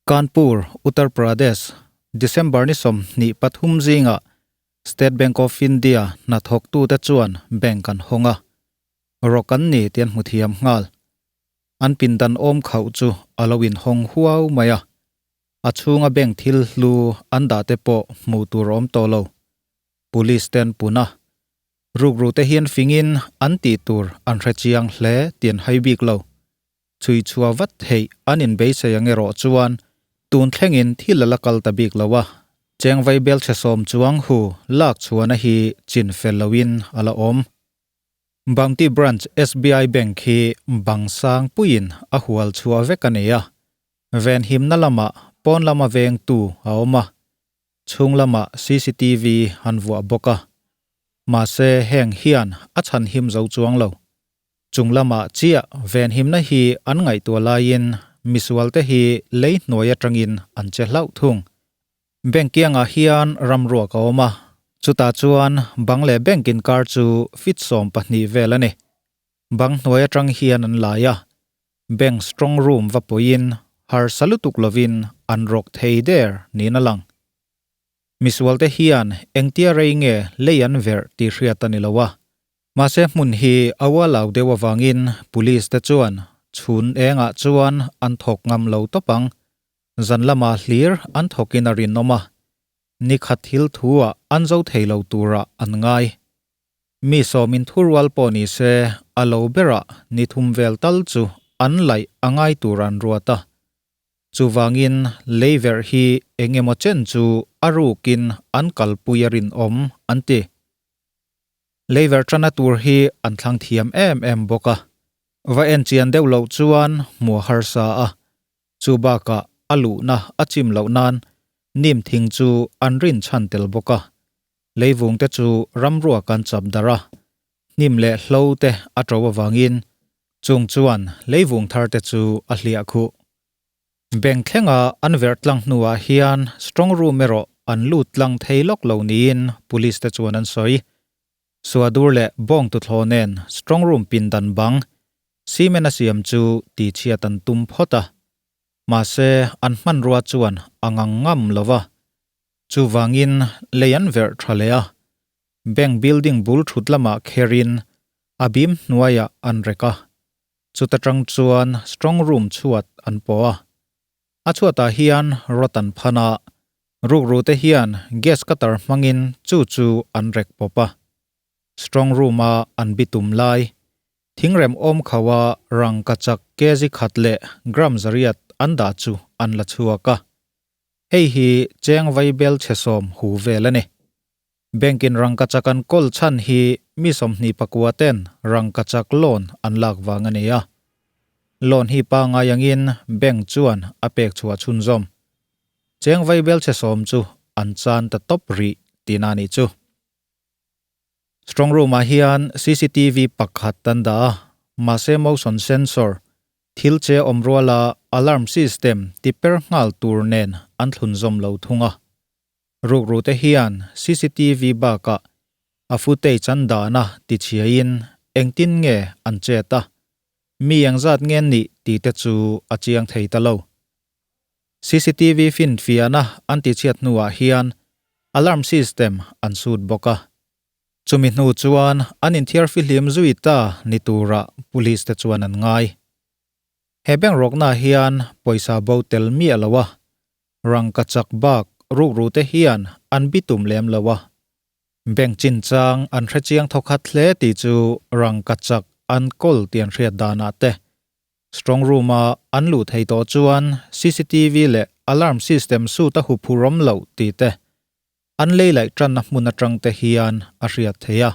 Kanpur, Uttar Pradesh, December ni 23 zingah State Bank of India hnathawktute chuan bank an hawng a, rawk an ni tih an hmu thiam nghal. An pindan awm khauh chu a lo inhawng huau mai a, a chhunga bank thil hlu an dah te pawh hmuh tur a awm tawh lo. Police te an pun a, rukru te hian fingin an tih tur an hre chiang hle tih an hai bik lo. Chhui chhuah vat theih an inbeisei ang erawh chuan tun thlengin thil a la kal ta bik lo a, cheng vaibel chhe sawm chuang hu lak chhuahna hi chin fel loin a la awm. Bounty Branch SBI Bank hi bang sang puiin a hual chhuah vek a ni a, venhimna lamah pawn lama vengtu a awm a, chhung lamah cctv an vuah bawk a, mahse heng hian a chhanhim zo chuang lo. Chung lamah chiah venhimna hi an ngaihtuah laiin misualte hi lei hnuai atangin an che hlauh thung. Bank kiangah hian ramruak a awm a, chutah chuan bang leh bank inkar chu feet 12 vel a ni. Bang hnuai atang hian an lai a, bank strong room va pawhin harsa lutuk lovin an rawk thei der niin a lang. Misualte hian engtia rei nge lei an verh tih hriat a ni lo a, Mahse hmun hi a ualau deuh avangin police te chuan chhun engah chuan an thawk ngam lo tawp ang. Zan lamah hlir an thawkin a rinawm a, ni khat thil thu-ah an zo thei lo turah an ngai. Mi sawmin thurual pawh ni se a lo berah ni thum vel tal chu an laih a ngai tur an ruat a. Chuvangin lei verh hi eng emaw chen chu a rukin an kalpui a rinawm an ti. Leiver tana tur hi an thlang thiam em em bawk a, va en chian deuh loh chuan hmu a harsa a, chu bakah a luhna a chim loh nan nim thing chu an rin chhan tel bawk a, leivung te chu ramruak an chap darh a, hnim leh hlo te a to avangin chung chuan leivung thar te chu a hliah khuh. Bank thlenga an verh tlang hnuah hian strong room erawh an lut tlang thei lawk lo niin police te chuan an sawi. Suadur leh bawng tuthlawh nen strong room pindan bang cement a siam chu tihchhiat an tum phawt a. Mahse an hmanrua chuan a ngang ngam lo va. Chuvangin lei an verh tha leh a. Bank building bul thut lamah kherin a bim hnuaiah an rek a. Chuta tang chuan strong room chhuat an pawh a. A chhuatah hian rod an phan a, rukru te hian gas cutter hmangin chu chu an rek pawp a. Strong room a an bitum lai, thingrem awm kho a rangkachak kg khat leh gram zariat an dah chu an la chhuak a. Hei hi cheng vaibel chhe sawm hu vel a ni. Bank in rangkachak an kawl chhan hi mi 24 ten rangkachak loan an lak vang a ni a. Loan hi pangai angin bank chuan a pek chhuah chhunzawm. Cheng vaibel chhe sawm chu an chan ta tawp rih tihna a nih chu. Strong room ah hian cctv pakhat an dah a, mahse motion sensor, thil che awm ruala alarm system ti per nghal tur nen an thlunzawm lo thung a. Rukru te hian cctv bakah a footage an dahna ti chhiain engtin nge an chet a, mi engzat nge nih tih te chu a chiang thei ta lo. Cctv finfiahna an ti chhiat hnuah hian alarm system an sut bawk a. Chumi hnu chuan an inthiar fihlim zui ta ni turah police te chuan an ngai. He bank rawkna hian pawisa bo tel miah lo a, Rangkachak bak rukru te hian an bitum lem lo a, bank chinchang an hrechiang thawkhat hle tih chu rangkachak an kawl tih an hriat danah te, strong room a an luh thei tawh chuan cctv leh alarm system suit a huphurhawm loh tih te, an lei laih tanna hmun atang te hian a hriat theih a.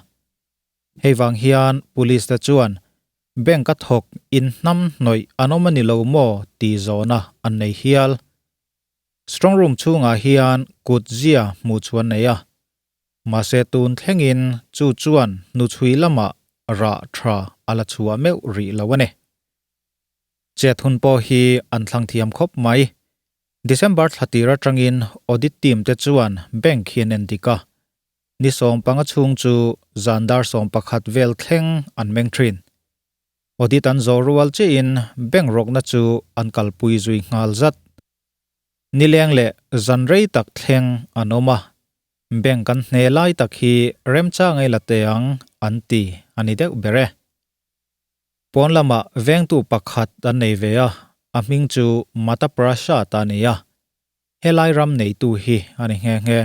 Hei vang hian police te chuan bank a thawk in hnam hnawih an awm a ni lo maw tih zawhna an nei hial. Strong room chhungah hian kut zia hmuh chu an nei a, mahse tun thlengin chu chuan hnuchhui lamah rah tha a la chhuah meuh rih lo a ni. Chet hun pawh hi an thlang thiam khawp mai. December thla tir atangin audit team te chuan bank hi an endik a, Ni 15 chhung chu zan dar 11 vel thleng an meng thin. Audit an zawh rual chiahin bank rawkna chu an kalpui zui nghal zat. Nileng leh zan rei tak thleng an awm a, bank an hne lai tak hi remchang ei la teh ang an ti a ni deuh ber e. Pawn lamah vengtu pakhat an nei ve a, a hming chu Mata Prasad a ni a, helai ram neitu hi a ni nghe nghe.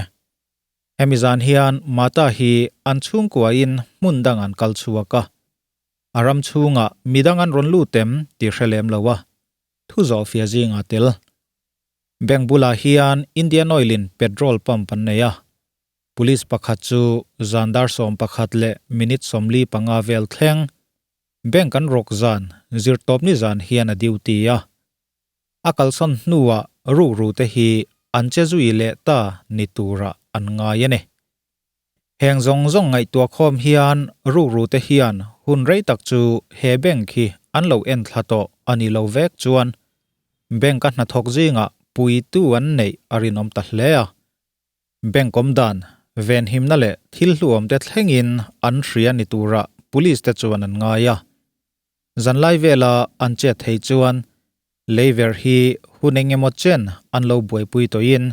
Hemi zan hian Mata hi an chhungkuain hmun dang an kal chhuak a, a ram chhungah midang an rawn lut em tih hre lem lo a, thu zawh fia zingah tel. Bank bulah hian Indian Oil in petrol pump an nei a, police pakhat chu zan dar 11 leh minute 45 vel thleng bank an rawk zan zirtawpni zan hian a duty a. A kalsawn hnuah rukru te hi an che zui leh ta ni turah an ngai a ni. Heng zawng zawng ngaihtuah khawm hian rukru te hian hun rei tak chu he bank hi an lo en thla tawh a ni lo vek chuan bank a hnathawk zingah puitu an neih a rinawm ta hle a. Bank awm dan, venhimna leh thil hluawm te thlengin an hria ni turah police te chuan an ngai a. Zanlai vela an chet thei chuan leiver hi hun eng emaw chen an lo buaipui tawhin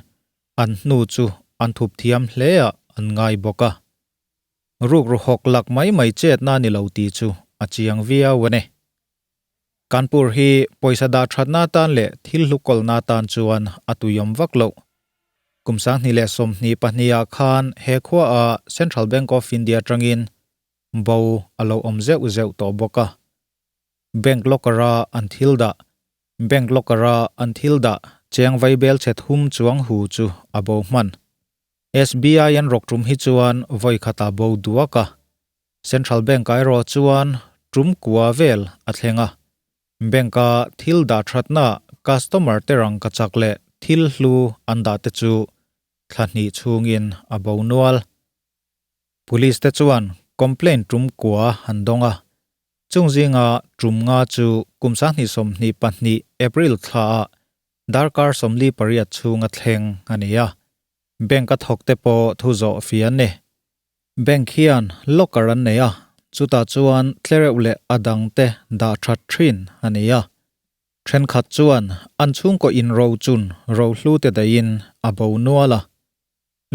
an hnu chu an thup thiam hle a an ngai bawk a. Rukru hawk lak mai mai chetna ni lo tih chu a chiang viau a ni. Kanpur hi pawisa dah thatna atan leh thil hlukawlna atan chuan a tuiawm vak loh. Kum 2022 ah khan he khua a Central Bank of India atangin bo a lo awm zeuh zeuh tawh bawk a. Bank locker a an thil dah Bank locker a an thil dah cheng vaibel chhe thum chuang hu chu a bo hman. SBI an rawk tum hi chuan vawi khat a bo duak a. Central Bank ah erawh chuan tum kua vel a thleng a. Bank a thil dah thatna customer te rangkachak leh thil hlu an dah te chu thla hnih chhungin a bo nual. Police te chuan complaint tum kua an dawng a. Chung zinga tum nga chu kum 2022 April thla ah darkar 48 chhunga thleng a ni a. Bank a thawk te pawh thu zawh fian ni. Bank hian locker an nei a, chutah chuan tlereuh leh a dang te dah that thin a ni a. Thenkhat chuan an chhungkaw in ro chun ro hlu te dahin a bo nual a.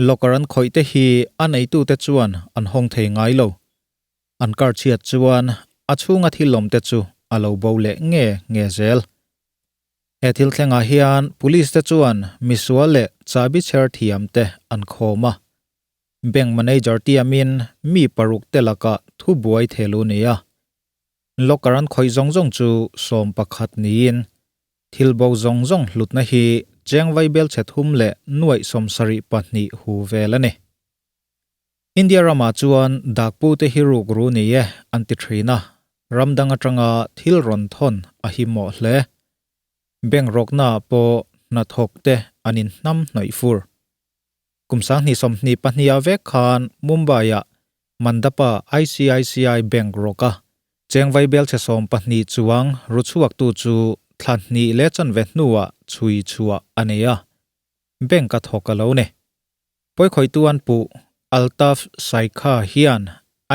Locker an khawih te hi a neitu te chuan an hawng thei ngai lo. An kar chhiat chuan a chhunga thil awm te chu a lo bo leh nge nge zel. He thil thlengah hian police te chuan misual leh chabi chher thiam te an khawm a. Bank manager tiamin mi paruk te lakah thu buai thelu ni a. Locker an khawih zawng zawng chu 11 niin thil bo zawng zawng hlutna hi cheng vaibel chhe thum leh nuaih 72 hu vel a ni. India rama chuan dakpu te hi ruk ru ni e an ti thina ramdang atanga thil rawn thawn a hi mawh hle. Bank rawkna pawh hnathawk te an in hnam hnawih fur. Kum 2022 ah vek khan Mumbai ah Mandapa ICICI Bank rawka cheng vaibel chhe 12 chuang ru chhuak tu chu thla hnih le chan ve hnuah chui chhuah a nei a. Bank a thawk a lo ni. Pawi khawih tu an pu Altaf Saikha hian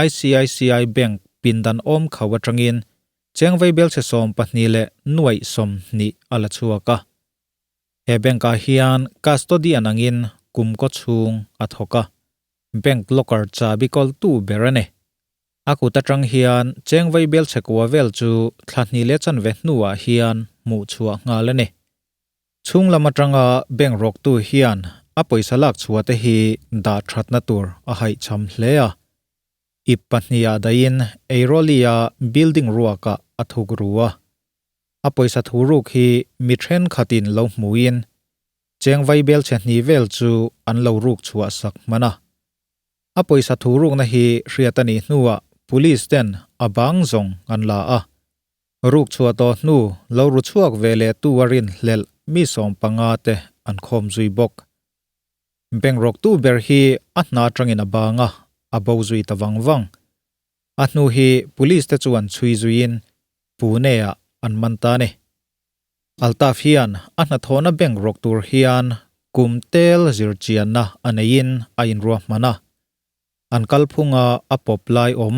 ICICI Bank pindan awm kho atangin cheng vaibel chhe 12 leh nuaih 20 a la chhuak a. He bank ah hian custodian angin kum ko chhung a thawk a. Bank locker chabi kawl tu ber a ni. A kut atang hian cheng vaibel chhe kua vel chu thla hnih leh chan ve hnuah hian hmuh chhuah nghal a ni. Chhung lam atanga bank rawk tu hian a pawisa lak chhuah te hi dah thatna tur a haih cham hle a. Ip pahnih ah dahin Airoli-a building ruakah a thuk ru a. A pawisa thu ruk hi mi then khatin lo hmuin cheng vaibel chhe hnih vel chu an lo ruk chhuah sak hman a. A pawisa thu rukna hi hriat a nih hnuah police ten a bang zawng an la a. Ruk chhuah tawh hnu lo ru chhuak ve leh tu a rin hlelh mi 15 te an khawm zui bawk. Bank rawk tu ber hi a hna atangin a bang a, a bo zui ta vang vang. A hnu hi police te chuan chhui zuiin Pune ah an man ta ni. Altaf hian a hnathawhna bank rawk tur hian kum tel zirchianna a neiin a inrua hman a. An kalphunga a pawp lai awm,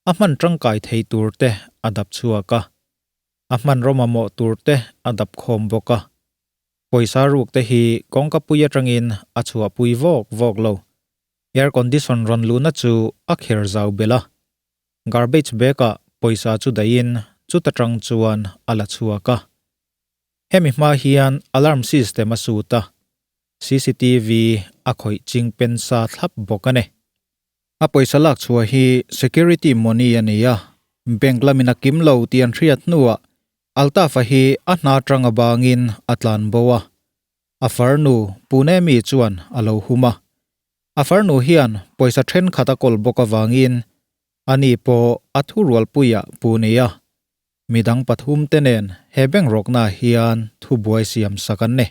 a hman tangkai thei tur te a dap chhuak a. A hman rawma mawh tur te a dap khawm bawk a. Pawisa ruk te hi kawngka pui atangin a chhuah pui vawk vawk lo. Air condition rawn luhna chu a kher zau belh a. Garbage bag ah pawisa chu dahin chuta tang chuan a la chhuak a. Hemi hma hian alarm system a sut a, cctv a khawih ching pen sa thlap bawk a ni. A pawisa lak chhuah hi security money a ni a, bank lamin a kim lo tih an hriat hnuah Altafa hi a hna tang avangin a tlan bo a, a farnu Pune mi chuan a lo hum a. A farnu hian pawisa thenkhat a kawl bawk avangin ani pawh a thurualpuiah Pune a midang pathumte nen he bank rawknaah hian thubuai siam sak an ni.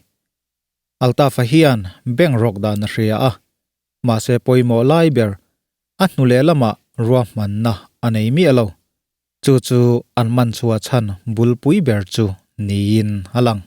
Altafa hian bank rawk dan a hria a, Mahse pawimawh lai ber a hnu leh lamah ruahmanna a nei miah lo. Chu chu an man chhuah chhan bulpui ber chu niin a lang.